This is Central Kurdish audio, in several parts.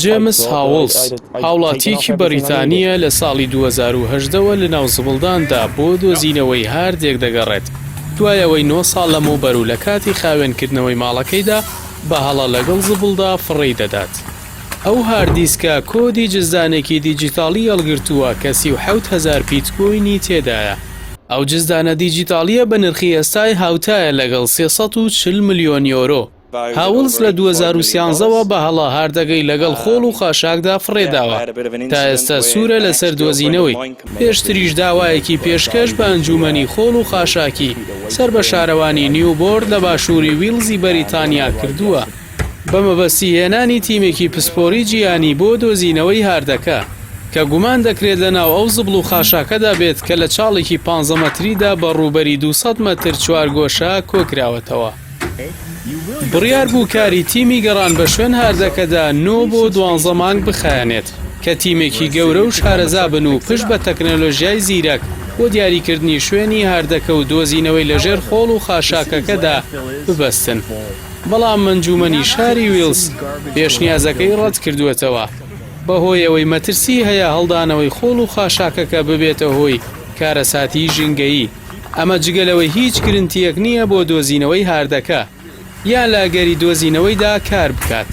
جێمس هاوڵس، هاوڵاتییەکی بەریتانییە لە ساڵی 2018 وە لەناو زبڵداندا بۆ دۆزینەوەی هاردێک دەگەڕێت، دوای ئەوەی نۆ ساڵ لەمەوبەر و لە کاتی خاوێنکردنەوەی ماڵەکەیدا بە هەڵە لەگەڵ زبڵدا فڕێی دەدات. ئەو هاردیسکە کۆدی جزدانێکی دیجیتاڵی هەڵگرتووە کە 37 هەزار پیتکۆینی تێدایە. ئەو جزدانە دیجیتاڵییە بە نرخی ئێستای هاوتایە لەگەڵ 340 ملیۆن یۆرۆ. هاوڵز لە 2013 وە بە هەڵە هاردەکەی لەگەڵ خۆڵ و خاشاکدا فڕێداوە، تا ئێستا سوورە لەسەر دۆزینەوەی. پێشتریش داوایەکی پێشکەش بە ئەنجوومەنی خۆڵ و خاشاکی سەر بە شارەوانی نیوبۆرت لە باشووری ویڵزی بەریتانیا کردووە، بە مەبەستی هێنانی تیمێکی پسپۆری جیهانی بۆ دۆزینەوەی هاردەکە، کە گومان دەکرێت لەناو ئەو زبڵ و خاشاکەدا بێت کە لە چاڵێکی پانزە مەتریدا بە ڕووبەری 200 مەتر چوارگۆشە کۆکراوەتەوە. بڕیار بوو کاری تیمی گەڕان بە شوێن هاردەکەدا نۆ بۆ دوانزە مانگ بخایەنێت، کە تیمێکی گەورە و شارەزا بن و پشت بە تەکنەلۆژیای زیرەک بۆ دیاریکردنی شوێنی هاردەکە و دۆزینەوەی لەژێر خۆڵ و خاشاکەکەدا ببەستن. بەڵام ئەنجوومەنی شاری ویڵز پێشنیازەکەی ڕەتکردووەتەوە، بەهۆی ئەوەی مەترسی هەیە هەڵدانەوەی خۆڵ و خاشاکەکە ببێتە هۆی کارەساتی ژینگەیی، ئەمە جگە لەوەی هیچ گرنتییەک نییە بۆ دۆزینەوەی هاردەکە یان لە ئەگەری دۆزینەوەیدا کار بکات.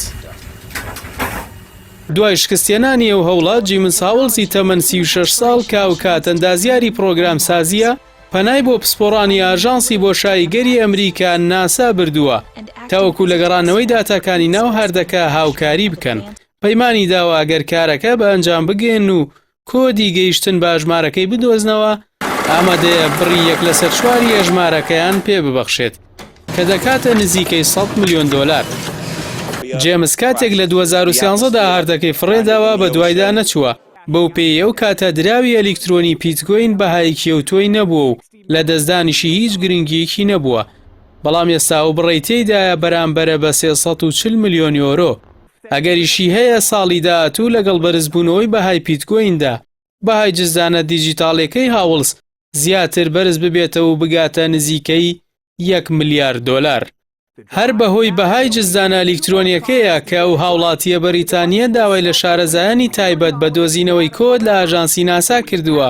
دوای شکستهێنانی ئەو هەوڵە، جیمس هاوڵزی تەمەن 36 ساڵ کە ئەوکات ئەندازیاری پڕۆگرامسازییە، پەنای بۆ پسپۆڕانی ئاژانسی بۆشاییگەری ئەمریکا ناسا بردووە تاوەکو لە گەڕانەوەی داتاکانی ناو هاردەکە هاوکاری بکەن. پەیمانی داوە ئەگەر کارەکە بە ئەنجام بگەیەنن و کۆدی گەیشتن بە ئەژمارەکەی بدۆزنەوە، ئامادەیە بڕی یەک لەسەر چواری ئەژمارەکەیان پێ ببەخشێت، کە دەکاتە نزیکەی 100 ملیۆن دۆلار. جێمس کاتێک لە 2013 دا هاردەکەی فڕێداوە بەدوایدا نەچووە، بەو پێیەی ئەو کاتە دراوی ئەلیکترۆنی پیتکۆین بەهایەکی ئەوتۆی نەبووە و لەدەستدانیشی هیچ گرنگییەکی نەبووە، بەڵام ئێستا ئەو بڕەی تێیدایە بەرامبەرە بە 340 ملیۆن یۆرۆ. ئەگەریشی هەیە ساڵی داهاتوو لەگەڵ بەرزبوونەوەی بەهای پیتکۆیندا، بەهای جزدانە دیجیتاڵیەکەی هاوڵز زیاتر بەرز ببێتەوە و بگاتە نزیکەی یەک ملیار دۆلار. هەر بەهۆی بەهای جزدانە ئەلیکترۆنیەکەیە کە ئەو هاوڵاتییە بەریتانییە داوای لە شارەزایانی تایبەت بە دۆزینەوەی کۆد لە ئاژانسی ناسا کردووە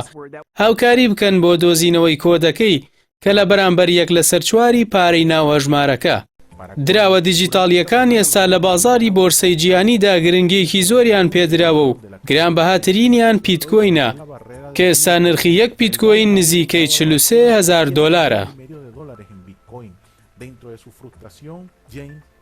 هاوکاری بکەن بۆ دۆزینەوەی کۆدەکەی کە لە بەرامبەر یەک لەسەر چواری پارەی ناو هەژمارەکە. دراوە دیجیتاڵییەکان ئێستا لە بازاڕی بۆرسەی جیهانیدا گرنگییەکی زۆریان پێدراوە و گرانبەهاترینیان پیتکۆینە کە ئێستا نرخی یەک پیتکۆین نزیکەی 43 هەزار دۆلارە. Dentro de su frustración, James.